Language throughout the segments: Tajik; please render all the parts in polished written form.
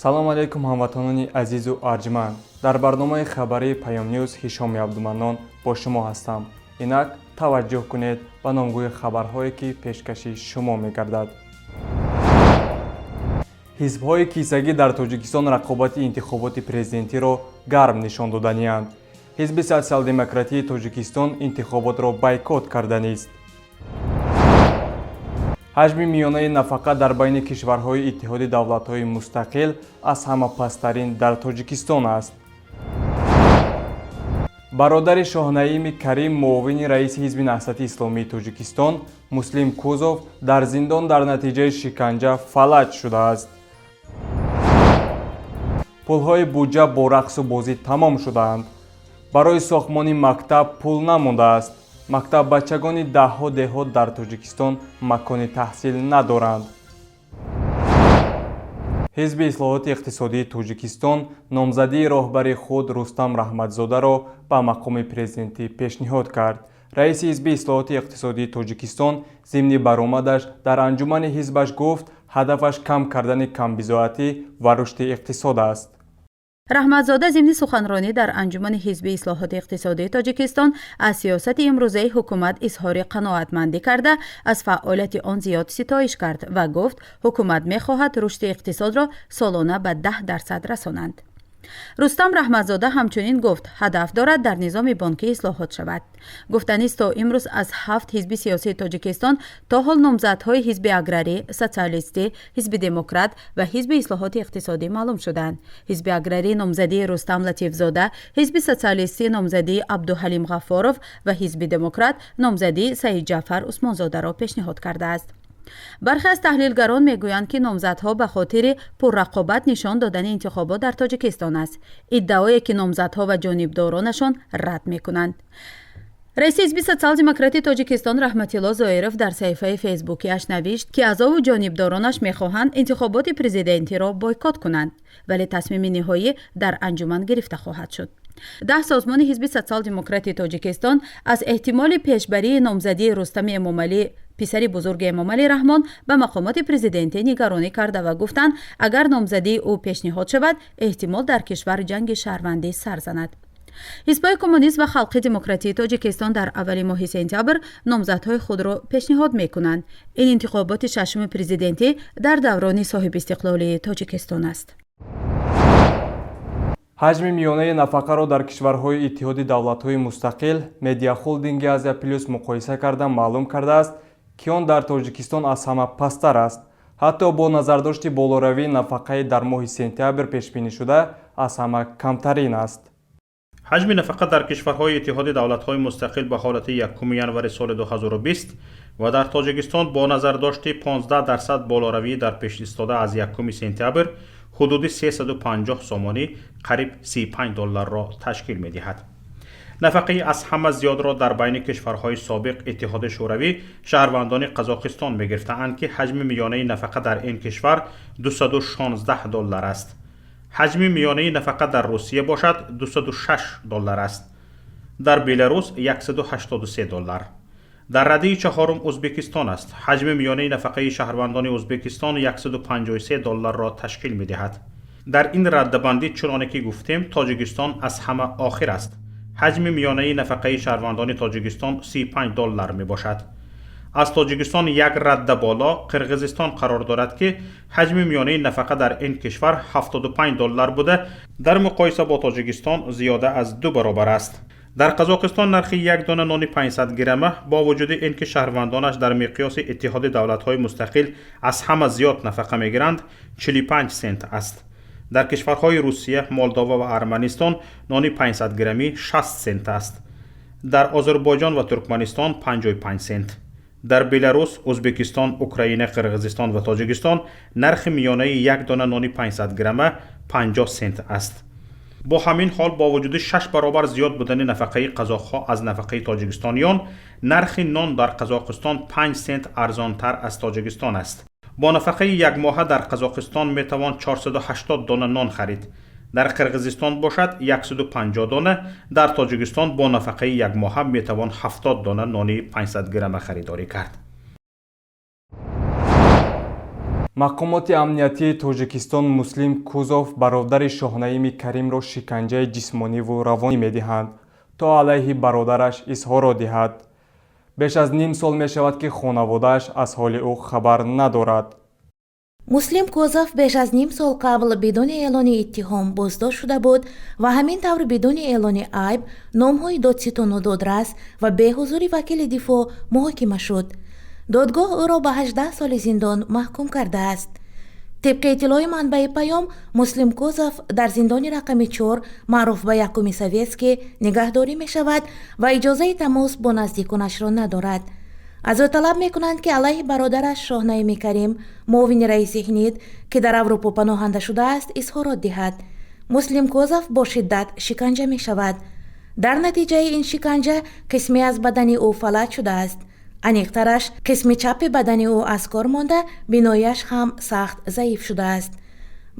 Салому алайкум, ҳамватанони азизу арҷманд. Дар барномаи хабарии Паёмнюз Ҳишоми Абдуманнон бо шумо ҳастам. Инак таваҷҷӯҳ кунед ба номгӯи хабарҳое, ки пешкаши шумо мегардад. Ҳизбҳои кисагӣ дар Тоҷикистон рақобати интихоботи президентиро гарм нишон доданианд. Ҳизби Социал-демократии Тоҷикистон интихоботро бойкот карданист. Ҳаҷми миёнаи нафақа дар байни кишварҳои Иттиҳоди Давлатҳои Мустақил аз ҳама пасттарин дар Тоҷикистон аст. Бародари Шоҳнаими Карим, муовини раиси Ҳизби Наҳзати Исломии Тоҷикистон, Муслим Кузов дар зиндон дар натиҷаи шиканҷа фалаҷ шудааст. Пулҳои буҷа бо рақсу бозӣ тамом шудаанд. Барои сохтмони мактаб пул намондааст. Мактаббачагони даҳҳо деҳот дар Тоҷикистон макони таҳсил надоранд. Ҳизби Ислоҳоти Иқтисодии Тоҷикистон номзадии роҳбари худ Рустам Раҳматзодаро ба мақоми президентӣ пешниҳод кард. Раиси Ҳизби Ислоҳоти Иқтисодии Тоҷикистон зимни баромадаш дар анҷумани ҳизбаш гуфт, ҳадафаш кам кардани камбизоатӣ ва рушди иқтисод аст. Раҳматзода зимни суханронӣ дар анҷумани Ҳизби Ислоҳоти Иқтисодии Тоҷикистон аз сиёсати имрӯзаи ҳукумат изҳори қаноатмандӣ карда, аз фаъолияти он зиёд ситоиш кард ва гуфт, ҳукумат мехоҳад рушди иқтисодро солона ба 10% расонанд. Рустам Раҳматзода ҳамчунин гуфт, ҳадаф дорад дар низоми бонкӣ ислоҳот шавад. Гуфтанист, то имрӯз аз ҳафт ҳизби сиёсии Тоҷикистон то ҳол номзадҳои Ҳизби Аграрӣ, Социалистӣ, Ҳизби Демократ ва Ҳизби Ислоҳоти Иқтисодӣ маълум шуданд. Ҳизби Аграрӣ номзадии Рустам Латифзода, Ҳизби Социалистӣ номзадии Абдуҳалим Ғаффоров ва Ҳизби Демократ номзадии Саидҷаъфар Усмонзодаро пешниҳод кардааст. Бархе аз таҳлилгарон мегӯянд, ки номзадҳо ба хотири пуррақобат нишон додани интихобот дар Тоҷикистон аст, иддаое ки номзадҳо ва ҷонибдоронашон рад мекунанд. Раиси Ҳизби Социал-демократии Тоҷикистон Раҳматилло Зоиров дар саҳифаи фейсбукиаш навишт, ки аъзову ҷонибдоронаш мехоҳанд интихоботи президентиро бойкот кунанд, вале тасмими ниҳоӣ дар анҷуман гирифта хоҳад шуд. 10 созмони Ҳизби Социал-демократии Тоҷикистон аз эҳтимоли пешбарии номзадии Рустами Эмомалӣ, писари бузурги Эмомалӣ Раҳмон, ба мақомоти президентӣ нигаронӣ карда ва гуфтанд, агар номзадии ӯ пешниҳод шавад, эҳтимол дар кишвар ҷанги шаҳрвандӣ сар занад. Ҳизбҳои Коммунист ва Халқи Демократии Тоҷикистон дар аввали моҳи сентябр номзадҳои худро пешниҳод мекунанд. Ин интихоботи шашуми президентӣ дар даврони соҳибистиқлолии Тоҷикистон аст. Ҳаҷми миёнаи нафақаро дар кишварҳои Иттиҳоди Давлатҳои Мустақил медиахолдинги Азия Плюс муқоиса карда маълум кардааст, ки он дар Тоҷикистон аз ҳама пасттар аст. Ҳатто бо назардошти болоравии нафақаи дар моҳи сентябр пешбинишуда аз ҳама камтарин аст. Ҳаҷми нафақа дар кишварҳои Иттиҳоди Давлатҳои Мустақил ба ҳолати 1 январи соли 2020 ва дар Тоҷикистон бо назардошти 15% болоравӣ дар пешистода аз 1 сентябр ҳудуди 350 сомонӣ, қариб 35 долларро ташкил медиҳад. Нафақаи аз ҳама зиёдро дар байни кишварҳои собиқ Иттиҳоди Шӯравӣ шаҳрвандони Қазоқистон мегирифтаанд, ки ҳаҷми миёнаи нафақа дар ин кишвар 216 доллар аст. Ҳаҷми миёнаи нафақа дар Русия бошад 206 доллар аст, дар Беларус 183 доллар. Дар раддаи чаҳорум Ӯзбекистон аст. Ҳаҷми миёнаи нафақаи шаҳрвандони Ӯзбекистон 153 долларро ташкил медиҳад. Дар ин раддабандӣ, чуноне ки гуфтем, Тоҷикистон аз ҳама охир аст. Ҳаҷми миёнаи нафақаи шаҳрвандони Тоҷикистон 35 доллар мебошад. Аз Тоҷикистон як радда боло Қирғизистон қарор дорад, ки ҳаҷми миёнаи нафақа дар ин кишвар 75 доллар буда, дар муқоиса бо Тоҷикистон зиёда аз ду баробар аст. Дар Қазоқистон нархи як дона нони 500 грамма, бо вуҷуди ин ки шаҳрвандонаш дар миқёси Иттиҳоди Давлатҳои Мустақил аз ҳама зиёд нафақа мегиранд, 45 сент аст. Дар кишварҳои Русия, Молдова ва Арманистон нони 500 граммӣ 60 сент аст, дар Озарбойҷон ва Туркманистон 55 сент. Дар Беларус, Ӯзбекистон, Украина, Қирғизистон ва Тоҷикистон нархи миёнаи як дона нони 500 грамма 50 сент аст. Бо ҳамин ҳол, бо вуҷуди шаш баробар зиёд будани нафақаи қазоқҳо аз нафақаи тоҷикистониён, нархи нон дар Қазоқистон 5 сент арзонтар аз Тоҷикистон аст. Бо нафақаи якмоҳа дар Қазоқистон метавон 480 дона нон харид, дар Қирғизистон бошад 150 дона. Дар Тоҷикистон бо нафақаи якмоҳа метавон 70 дона нони 500 грамма харидорӣ кард. Мақомоти амниятии Тоҷикистон Муслим Кузов, бародари Шоҳнаими Каримро, шиканҷаи ҷисмониву равонӣ медиҳанд, то алайҳи бародараш изҳорот диҳад. Беш аз ним сол мешавад, ки хонаводааш аз ҳоли ӯ хабар надорад. Муслим Козов беш аз ним сол қабл бидуни эълони иттиҳом боздошт шуда буд ва ҳамин тавр бидуни эълони айб, номҳои додситону додрас ва беҳузури вакили дифоъ муҳокима шуд. Додгоҳ ӯро ба 18 соли зиндон маҳкум кардааст. Тибқи иттилои манбаи Паём, Муслим Козов дар зиндони рақами 4, маъруф ба якуми советский, нигаҳдорӣ мешавад ва иҷозаи тамос бо наздиконашро надорад. Аз ӯ талаб мекунанд, ки алайҳи бародараш Шоҳнаими Карим, муовини раиси ХНИД, ки дар Аврупо паноҳанда шудааст, изҳорот диҳад. Муслим Козов бо шиддат шиканҷа мешавад. Дар натиҷаи ин шиканҷа қисме аз бадани ӯ фалаҷ шудааст. Аниқтараш, қисми чапи бадани ӯ аз кор монда, бинояш ҳам сахт заиф шудааст.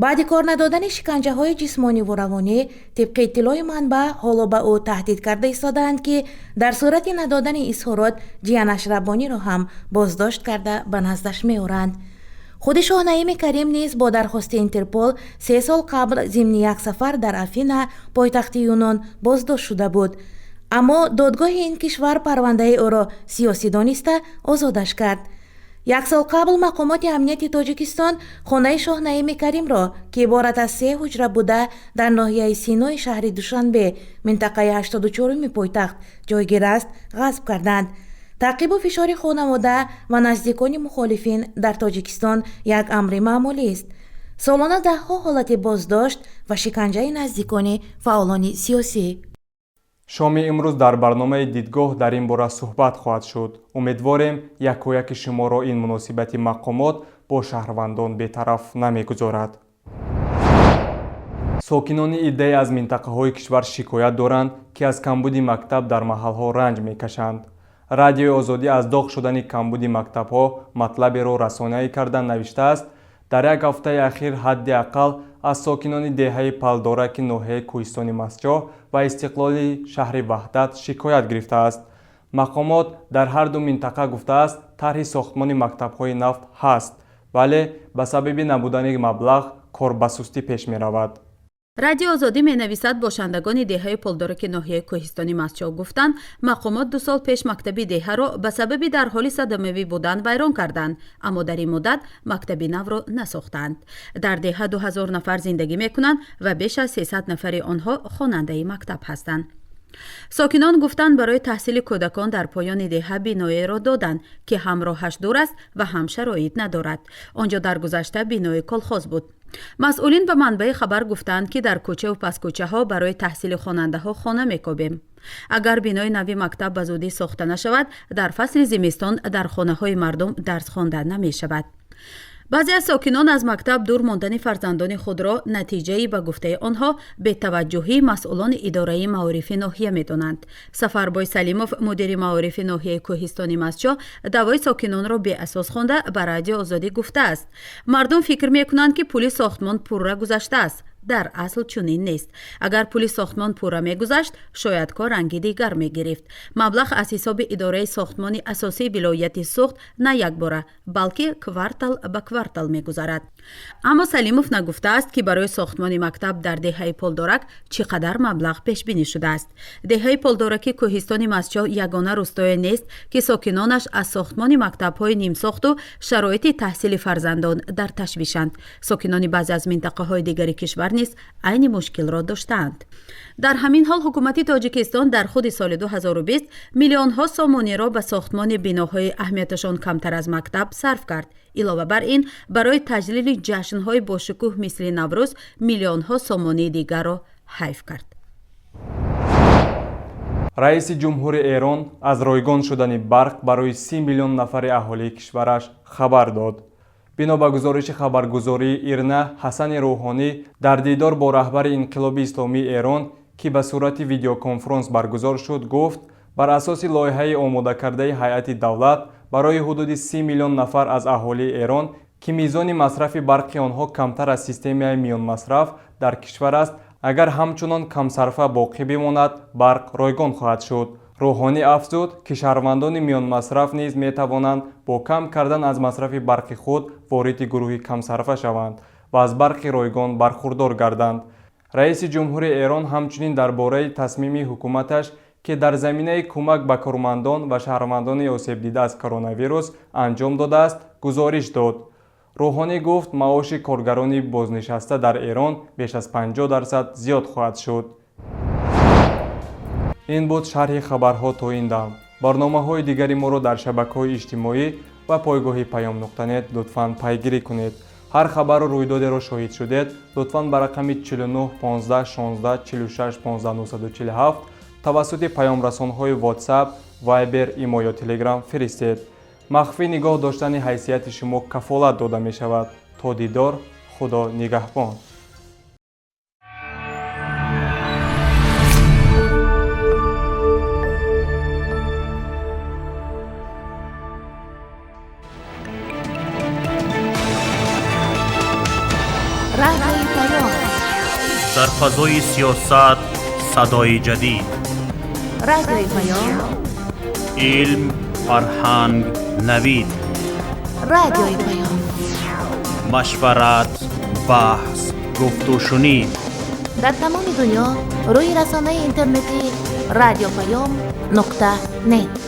Баъди кор надодани шиканҷаҳои ҷисмониву равонӣ, тибқи иттилои манбаъ, ҳоло ба ӯ таҳдид карда истодаанд, ки дар сурати надодани изҳорот ҷиянаш Раббониро ҳам боздошт карда, ба наздаш меоранд. Худи Шоҳнаими Карим низ бо дархости Интерпол 3 сол қабл зимни як сафар дар Афина, пойтахти Юнон, боздошт шуда буд, аммо додгоҳи ин кишвар парвандаи ӯро сиёсӣ дониста, озодаш кард. Як сол қабл мақомоти амнияти Тоҷикистон хонаи Шоҳнаими Каримро, ки иборат аз се ҳуҷра буда, дар ноҳияи Синои шаҳри Душанбе, минтақаи 84-уми пойтахт ҷойгир аст, ғасб карданд. Таъқибу фишори хонавода ва наздикони мухолифин дар Тоҷикистон як амри маъмулист. Солона даҳҳо ҳолати боздошт ва шиканҷаи наздикони фаъолони сиёсӣ. Шоми имрӯз дар барномаи «Дидгоҳ» дар ин бора суҳбат хоҳад шуд. Умедворем, якояки шуморо ин муносибати мақомот бо шаҳрвандон бетараф намегузорад. Сокинони иддае аз минтақаҳои кишвар шикоят доранд, ки аз камбуди мактаб дар маҳалҳо ранҷ мекашанд. Радиои Озодӣ аз доғ шудани камбуди мактабҳо матлаберо расонаӣ карда навиштааст: дар як ҳафтаи ахир ҳадди ақал аз сокинони деҳаи Палдораки ноҳияи Кӯҳистони Мастчоҳ ва Истиқлоли шаҳри Ваҳдат шикоят гирифтааст. Мақомот дар ҳарду минтақа гуфтааст, тарҳи сохтмони мактабҳои нав ҳаст, вале ба сабаби набудани маблағ кор ба сустӣ пеш меравад. Радио Озодӣ менависад, бошандагони деҳаи Полдораки ноҳияи Кӯҳистони Мастчоҳ гуфтанд, мақомот 2 сол пеш мактаби деҳаро ба сабаби дар ҳоли садамавӣ будан вайрон карданд, аммо дар ин муддат мактаби навро насохтанд. Дар деҳа 2000 нафар зиндагӣ мекунанд ва беш аз 300 нафари онҳо хонандаи мактаб ҳастанд. Сокинон гуфтанд, барои таҳсили кӯдакон дар поёни деҳа биноеро доданд, ки ҳам роҳаш дур аст ва ҳам шароит надорад. Он ҷо дар гузашта бинои колхоз буд. Масъулин ба манбаи хабар гуфтанд, ки дар кӯчаву паскӯчаҳо барои таҳсили хонандаҳо хона мекобем. Агар бинои нави мактаб ба зудӣ сохта нашавад, дар фасли зимистон дар хонаҳои мардум дарс хонда намешавад. Баъзе аз сокинон аз мактаб дур мондани фарзандони худро натиҷаи, ба гуфтаи онҳо, бетаваҷҷӯҳии масъулони идораи маорифи ноҳия медонанд. Сафарбой Салимов, мудири маорифи ноҳияи Кӯҳистони Мастчоҳ, даъвои сокинонро беасос хонда, ба Радио Озодӣ гуфтааст: мардум фикр мекунанд, ки пули сохтмон пурра гузаштааст. Дар асл чунин нест. Агар пули сохтмон пурра мегузашт, шояд кор ранги дигар мегирифт. Маблағ аз ҳисоби идораи сохтмони асосии вилояти Суғд на якбора, балки квартал ба квартал мегузарад. Аммо Салимов нагуфтааст, ки барои сохтмони мактаб дар деҳаи Полдорак чӣ қадар маблағ пешбинӣ шудааст. Деҳаи Полдораки Кӯҳистони Мастчоҳ ягона рӯстое нест, ки сокинонаш аз сохтмони мактабҳои нимсохту шароити таҳсили фарзандон дар ташвишанд. Сокинони баъзе аз минтақаҳои дигари кишвар низ айни мушкилро доштаанд. Дар ҳамин ҳол, ҳукумати Тоҷикистон дар худи соли 2020 миллионҳо сомониро ба сохтмони биноҳои аҳамияташон камтар аз мактаб сарф кард. Илова бар ин, барои таҷлили ҷашнҳои бошукӯҳ мисли Наврӯз миллионҳо сомонии дигарро ҳайф кард. Раиси ҷумҳури Эрон аз ройгон шудани барқ барои 30 миллион нафари аҳолии кишвараш хабар дод. Бино ба гузориши хабаргузории Ирна, Ҳасани Рӯҳонӣ дар дидор бо раҳбари Инқилоби Исломии Эрон, ки ба сурати видеоконфронс баргузор шуд, гуфт, бар асоси лоиҳаи омодакардаи ҳайати давлат барои ҳудуди 30 миллион нафар аз аҳолии Эрон, ки мизони масрафи барқи онҳо камтар аз системаи миёнмасраф дар кишвар аст, агар ҳамчунон камсарфа боқӣ бимонад, барқ ройгон хоҳад шуд. Рӯҳонӣ афзуд, ки шаҳрвандони миёнмасраф низ метавонанд бо кам кардан аз масрафи барқи худ вориди гурӯҳи камсарфа шаванд ва аз барқи ройгон бархурдор гарданд. Раиси ҷумҳури Эрон ҳамчунин дар бораи тасмими ҳукуматаш, ки дар заминаи кӯмак ба кормандон ва шаҳрвандони осебдида аз коронавирус анҷом додааст, гузориш дод. Рӯҳонӣ гуфт, маоши коргарони бознишаста дар Эрон беш аз 50% зиёд хоҳад шуд. Ин буд шарҳи хабарҳо то ин дам. Барномаҳои дигари моро дар шабакаҳои иҷтимоӣ ва пойгоҳи Паём нуқта нет лутфан пайгирӣ кунед. Ҳар хабару рӯйдодеро шоҳид шудед, лутфан ба рақами 49 15 16 46 15 947 тавассути паёмрасонҳои WhatsApp, Viber, Имо ё Telegram фиристед. Махфӣ нигоҳ доштани ҳайсияти шумо кафолат дода мешавад. То дидор, Худо нигаҳбон. Радиои Паём. Дар фазои сиёсат садои ҷадид. Радиои Паём. Илм, фарҳанг, навид. Радиои Паём. Машварат, баҳс, гуфтушунид. Дар тамоми дунё рӯи расонаи интернетӣ радиопаём нуқта нет.